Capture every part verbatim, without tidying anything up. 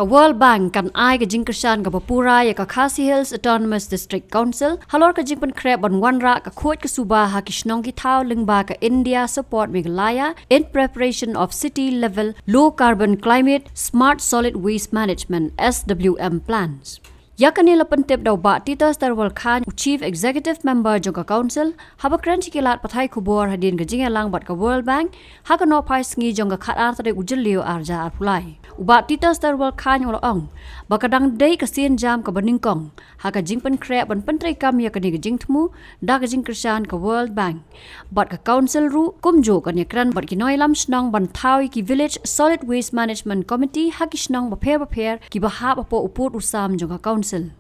Ka World Bank kan ai ka jingkyrshan kaba pura ïa ka Khasi Hills Autonomous District Council halor ka jingpynkhreh ban wanrah ka khuid ka suba ha ki shnong ki thaw lyngba ka India Support Meghalaya in preparation of city level low carbon climate smart solid waste management, S W M, plans. Ïa kane la pyntip da u Bah Titus Darwal Chyne, u Chief Executive Member jong ka Council, haba kren sha ki lad pathai khubor hadien ka jingïalang bad ka World Bank ha ka nohphai sngi jong ka khatar tarik u Jylliew arhajar arphew lai. U Bah Titus Darwal Chyne u la ong ba ka dang dei ka sienjam kaba nyngkong ha ka jingpynkhreh ban pyntreikam ïa kane ka jingthmu da ka jingkyrshan ka World Bank bad ka Council ruh kumjuh kan ïakren bad ki nongïalam shnong ban thaw ïa ki Village Solid Waste Management Committee ha ki shnong bapher bapher kiba hap hapoh u pud u sam jong ka Council.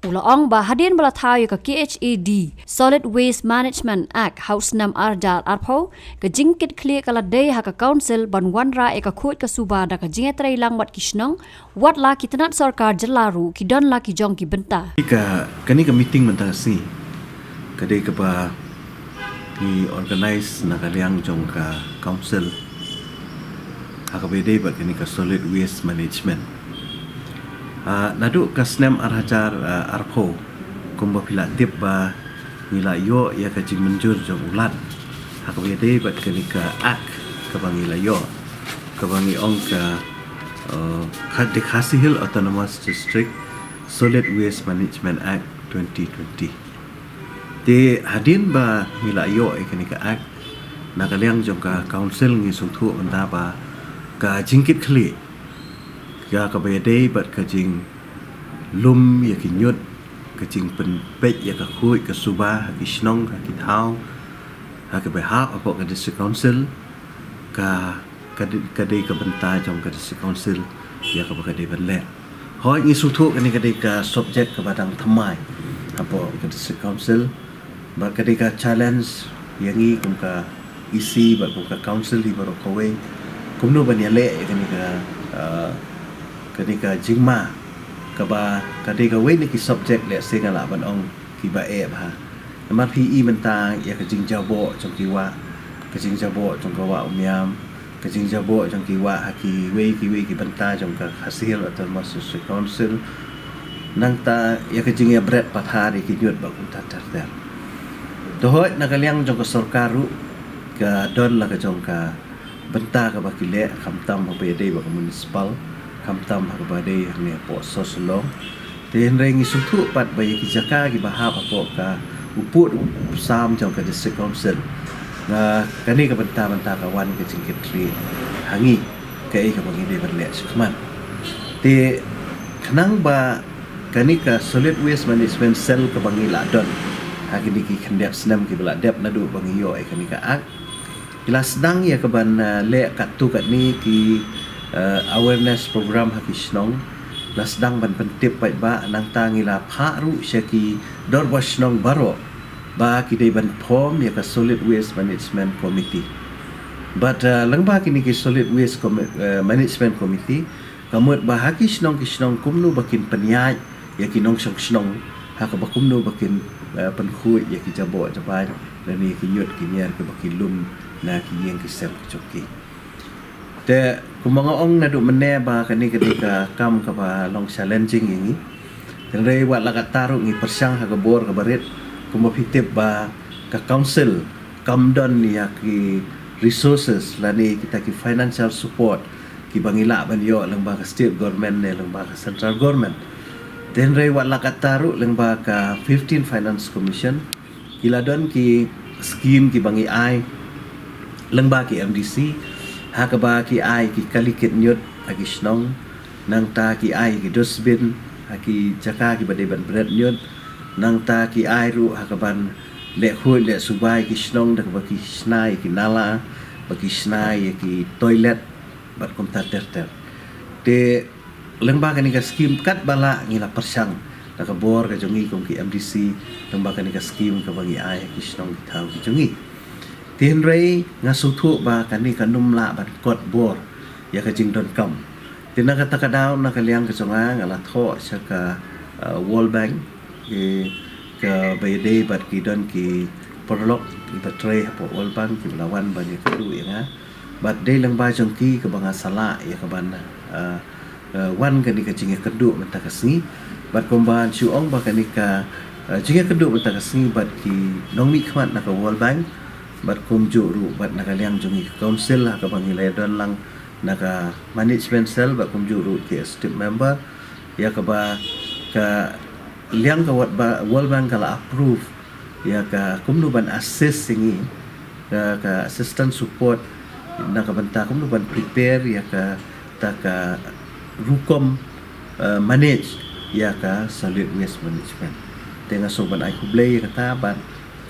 U la ong ba hadien ba la thaw ïa ka K H A D Solid Waste Management Act ha u snem arhajar arphew, ka jingkitkhlieh ka la dei ha ka Council ban wanrah ïa ka khuid ka suba da ka jingïatreilang bad ki shnong, wat la ki tnat sorkar jylla ruh ki don la ki jong ki bynta. Ka, kane ka meeting mynta ka sngi ka dei kaba ngi organize na ka liang jong ka Council ha kaba ïadei bad kane ka Solid Waste Management. Ah, naduh ka snem arhajar, ah, arphew, kumba phi la tip ba ngi la ïoh ïa ka jingmynjur jong u Lat ha kaba ïadei bad kane ka Act kaba ngi la ïoh, kaba ngi ong ka, ah, Kha-, the Khasi Hills Autonomous District Solid Waste Management Act twenty twenty. Te hadien ba ngi la ïoh ïa kane ka Act, na ka liang jong ka Council ngi sngewthuh mynta ba ka jingkitkhlieh ïa kaba ïadei bad ka jinglum ïa ki ñiut, ka jingpynpeit ïa ka khuid ka suba ha ki shnong ha ki thaw ha kaba hap hapoh ka District Council, ka, ka dei, ka dei ka bynta jong ka District Council ïa kaba ka dei ban leh. Hooid, ngi sngewthuh kane ka dei ka subject kaba dang thymmai hapoh ka District Council, bad ka dei ka challenge ïa ngi kum ka E C bad kum ka Council hi baroh kawei, kumno ban ïaleh ïa kane ka, ah, kane ka jingma kaba ka dei kawei na ki subject lehse nga lah ban ong kiba eh bha. Namar phi i mynta ïa ka jingjaboh jong ki wah, ka jingjaboh jong ka wah Umiam, ka jingjaboh jong ki wah ha kiwei kiwei ki bynta jong ka Khasi Hills Autonomous District Council. Nangta ïa ka jingïabret pathar ïa ki ñiut bad kumta ter ter. Te hooid, na ka liang jong ka sorkar ruh ka don la ka jong ka bynta kaba ki leh, khamtam ha kaba ïadei bad ka municipal, khamtam ha kaba dei hangne hapoh Sohsynllor. Te hynrei ngi sngewthuh pat ba ïa ki jaka kiba hap hapoh ka u pud u sam jong ka District Council, nga kane ka bynta, bynta ka wan ka jingkitkhlieh ha ngi kaei kaba ngi dei ban leh shakhmat. Te khnang ba kane ka Solid Waste Management Cell kaba ngi la don ha kine ki khyndiat snem kiba la dep naduh ba ngi ïoh ïa kane ka Act, ki la sdang ïa kaban, eh, leh katto katne ki, eh, awareness program ha ki shnong. La sdang ban pyntip paidbah, nangta ngi la phah ruh sha ki dorbar shnong baroh ba ki dei ban form ïa ka Solid Waste Management Committee. Bad, eh, lyngba kine ki Solid Waste Commi-, eh, Management Committee, ka mut ba ha ki shnong ki shnong kumno ba kin pynïaid ïa ki nongshong shnong ha kaba kumno ba kin, eh, pynkhuid ïa ki jaboh jabai lane ïa ki ñiut ki ñier kiba ki lum na ki ïing ki sem ki jong ki. Te kumba nga ong naduh mynne ba kane ka dei ka kam kaba long challenging ïa ngi. Hynrei wat la katta ruh ngi pyrshang ha ka bor kaba rit, kumba phi tip ba ka Council kam don ïa ki resources lane kita ki financial support kiba ngi lah ban ïoh lyngba ka state government ne lyngba ka central government. Te hynrei wat la katta ruh lyngba ka fifteen Finance Commission ki la don ki scheme kiba ngi ai lyngba ki M D C, ha kaba ki ai ki kali kit ñiut ha ki shnong, nangta ki ai ki dustbin ha ki jaka kiba dei ban bret ñiut, nangta ki ai ruh ha kaban leh khuid leh suba ïa ki shnong da kaba ki shna ïa ki nala, ba ki shna ïa ki toilet bad kumta ter ter. Te lyngba kane ka scheme katba lah ngi la pyrshang da ka bor ka jong ngi kum ki M D C lyngba kane ka scheme kaba ngi ai ha ki shnong ki thaw ki jong ngi. Te hynrei nga sngewthuh ba kane kan ym lah ban kot bor ïa ka jingdonkam. Te na kata ka daw na ka liang ka jong nga nga la thoh sha ka, uh, World Bank, eh, kaba ïadei bad ki don ki paralok kiba trei hapoh World Bank kiba la wan ban ïakynduh ïa nga. Bad dei lyngba jong ki kaba nga sa lah ïa kaban, uh, uh, wan kane ka jingïakynduh mynta ka sngi. Bad kumba shu ong ba kane ka uh, jingïakynduh mynta ka sngi bad ki nongmihkhmat na ka World Bank bad kumjuh ruh bad na ka liang jong ngi ka council ha kaba ngi la don lang na ka management cell bad kumjuh ruh ki executive member, ïa kaba ka liang ka wat ba World Bank ka la approve ïa ka kumno ban assist ïa ngi, ka, ka assistance support na ka bynta kumno ban prepare ïa ka ta ka rukom uh, manage ïa ka solid waste management. Te nga sngewbha ban ai khublei ïa kata bad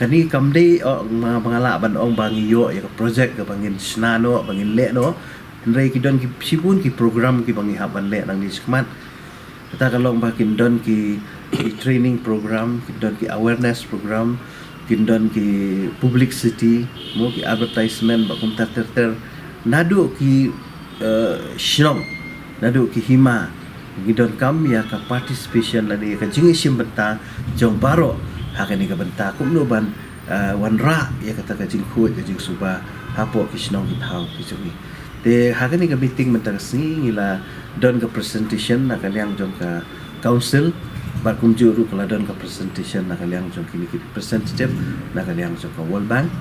kane kam dei, oh, ma, ma nga lah ban ong ba ngi ïoh ïa ka project kaba ngin shna noh, ba ngin leh noh. Hynrei ki don ki shibun ki program kiba ngi hap ban leh nangne shakhmat. Kata ka long ba kin don ki, ki training program, kin don ki awareness program, kin don ki publicity, mo, ki advertisement bad kumta ter ter. Naduh ki uh, shnong, naduh ki hima, ngi donkam ïa ka participation lane ïa ka jingïashim bynta jong baroh ha kane ka bynta kumno ban uh, wanrah ïa kata ka jingkhuid ka jingsuba hapoh ki shnong ki thaw ki jong ngi. Te ha kane ka meeting mynta ka sngi ngi la don ka presentation na ka liang jong ka council bad kumjuh ruh ka la don ka presentation na ka liang jong kine ki representative na ka liang jong ka World Bank.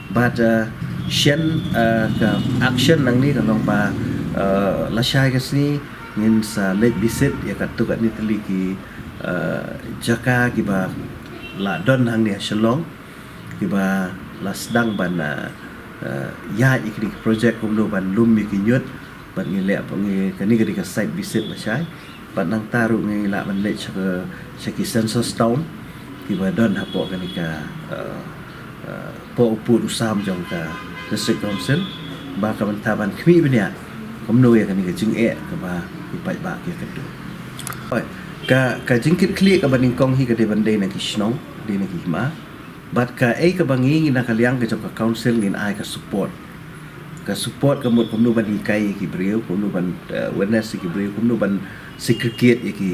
Bad uh, shen uh, ka action nangne ka long ba uh, lashai ka sngi ngin sa leit visit ïa katto katne tylli ki uh, jaka kiba la don hangne ha Shillong kiba la sdang ban uh, uh, ïaid ïa kine ki project kumno ban lum ïa ki ñiut bad ngi leh ngi kane ka dei ka site visit lashai. Bad nangta ruh ngi lah ban leit sha ka, sha ki census town kiba don hapoh kane ka uh, uh, poh u pud u sam jong ka district council ba ka bynta ban khmih bniah kumno ïa kane ka jingeh kaba ki paidbah ki ïakynduh. Ka, ka jingkitkhlieh kaba nyngkong hi ka dei ban dei na ki shnong, dei na ki hima. Bad kaei kaba ngi na ka liang ka jong ka council ngin ai ka support. Ka support ka mut kumno ban hikai ïa ki briew, kumno ban uh, awareness ïa ki briew, kumno ban segregate ïa ki,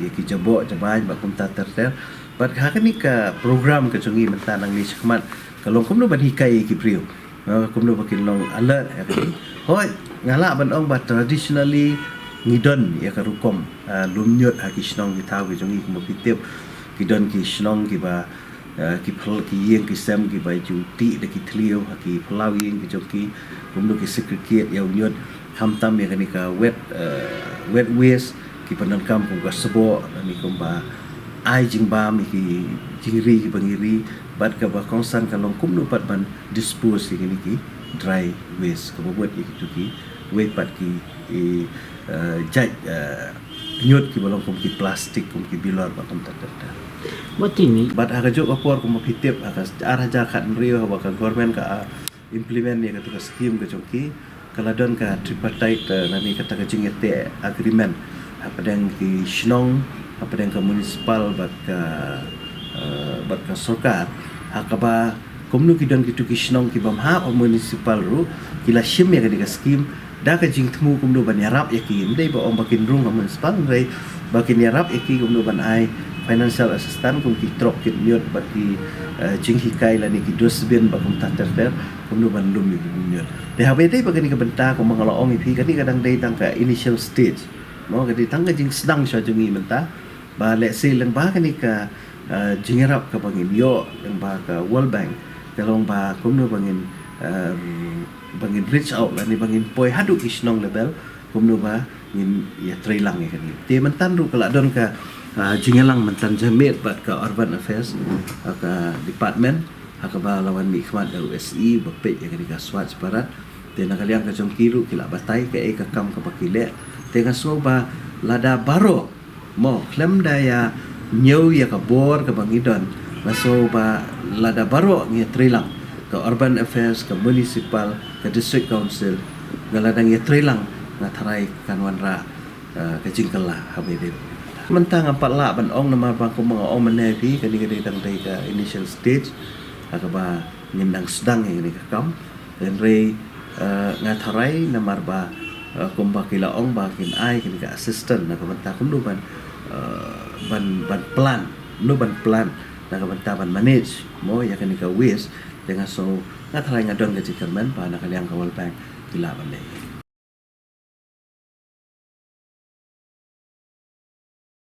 ïa ki jaboh jabain bad kumta ter ter. Bad ha kane ka program ka jong ngi mynta nangne shakhmat ka long kumno ban hikai ïa ki briew, uh, kumno ba kin long alert ïa kane. Hooid, nga lah ban ong ba traditionally ngi don ïa ka rukom uh, lum ñiut ha ki shnong ki thaw ki jong ngi kumba phi tip. Ki don ki shnong kiba uh, ki phyl-, ki ïing ki sem kiba ju tih da ki thliew ha ki phyllaw ïing ki jong ki, kumno ki segregate ïa u ñiut, khamtam ïa kane ka wet, uh, wet waste kiba donkam kum ka sboh, kane kumba ai jingbam ïa ki jingri kiba ngi ri, bad kaba kongsan ka long kumno pat ban dispose ïa kine ki dry waste kaba mut ïa kitu ki wei pat ki, eh, uh, jait uh, ñiut kiba long kum ki plastik, kum ki bilor bad kumta ter ter. Bad ha kajuh ka por kumba phi tip ha ka ar hajar khathynriew haba ka government ka uh, implement ïa kata ka scheme ka jong ki, ka la don ka tripartite uh, lane kata ka jingïateh agreement hapdeng ki shnong, hapdeng ka municipal bad ka uh, bad ka sorkar, ha kaba kumno ki don kitu ki shnong ki bym hap ha municipal ruh ki la shim ïa kane ka scheme da ka jingthmu kumno ban ïarap ïa ki, ym dei ba ong ba kin rung ha municipal, ym dei ba kin ïarap ïa ki kumno ban ai financial assistance kum ki trok kit ñiut bad ki uh, jinghikai lane ki dustbin bad kumta ter ter, kumno ban lum ïa ki ñiut. Te haba ïadei bad kane ka bynta kumba nga la ong ïa phi, kane ka dang dei tang ka initial stage. Mo, ka dei tang ka jingsdang shuwa jong ngi mynta. Ba lehse lyngba kane ka uh, jingïarap kaba ngin ïoh lyngba ka World Bank, ka long ba kumno ba ngin uh, ba ngin reach out lane ba ngin poi haduh ki shnong level, kumno ba ngin ïatreilang ïa kane. Te mynta ruh ka la don ka uh, jingïalang mynta janmiet bad ka Urban Affairs, uh, ka department, ha kaba la wan mihkhmat da u S E ba peit ïa kane ka Swachh Bharat. Te na ka liang ka jong ki ruh ki la batai kaei ka kam kaba ki leh. Te nga sngew ba lada baroh, mo, khlem da ïa ñiew ïa ka bor kaba ngi don, nga sngew ba lada baroh ngi ïatreilang, ka Urban Affairs, ka Municipal, ka District Council, nga lada ngi ïatreilang, nga tharai kan wanrah uh, ka jingkylla haba ïadei. Mynta ngam pat lah ban ong namar ba kumba nga ong mynne ïa phi, kane ka dei tang dei ka initial stage ha kaba ngin dang sdang ïa kane ka kam. Hynrei uh, nga tharai namar ba uh, kumba ki la ong ba kin ai kane ka assistance na ka bynta kumno ban uh, ban ban plan, kumno ban plan na ka bynta ban manage, mo, ïa kane ka waste. Te nga sngew, nga tharai, nga don ka jingkyrmen ba na ka liang ka World Bank ki lah ban leh.